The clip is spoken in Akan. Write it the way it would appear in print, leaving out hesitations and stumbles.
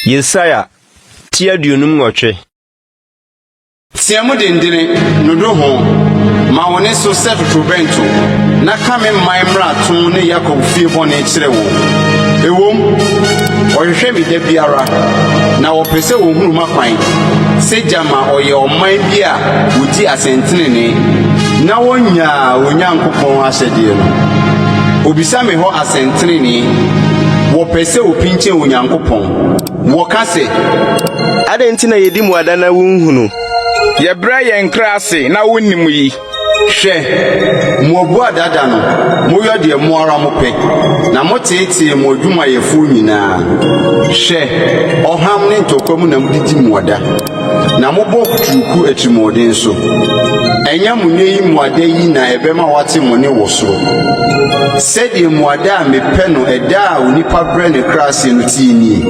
Yesaia ti 58. Teɛ mu dendene, nnodo ho, ma wo nne so sɛ totorobɛnto, na ka me man mmarato ne Yakob fie bɔne kyerɛ wɔn. Ɛwom, wɔhwehwɛ me da biara, na wɔpɛ sɛ wɔhunu m'akwan, sɛ gyama ɔyɛ ɔman bi a wɔdi asɛntenenee, na wonnyaa Onyankopɔn ahyɛdeɛ no. Obisa me hɔ asɛntenenee, wɔpɛ sɛ wɔpinkyɛn Onyankopɔn. Wɔka sɛ, Adɛn nti na yedi mmuada na wunhunu? Yɛbrɛ yɛn kra ase na wonnim yi. Hwɛ, mo abuadada no, moyɔ deɛ mo ara mopɛ, na moteetee mo adwumayɛfoɔ nyinaa. Hwɛ, ɔham ne ntɔkwa mu na modidi mmuada, na mobɔ kuturuku atirimuɔden so. Ɛnyɛ mo nnɛ yi mmuada yi na ɛbɛma wɔate mo nne wɔ soro. Sɛdeɛ mmuada a mepɛ no ɛda a onipa brɛ ne kra ase no tie nie.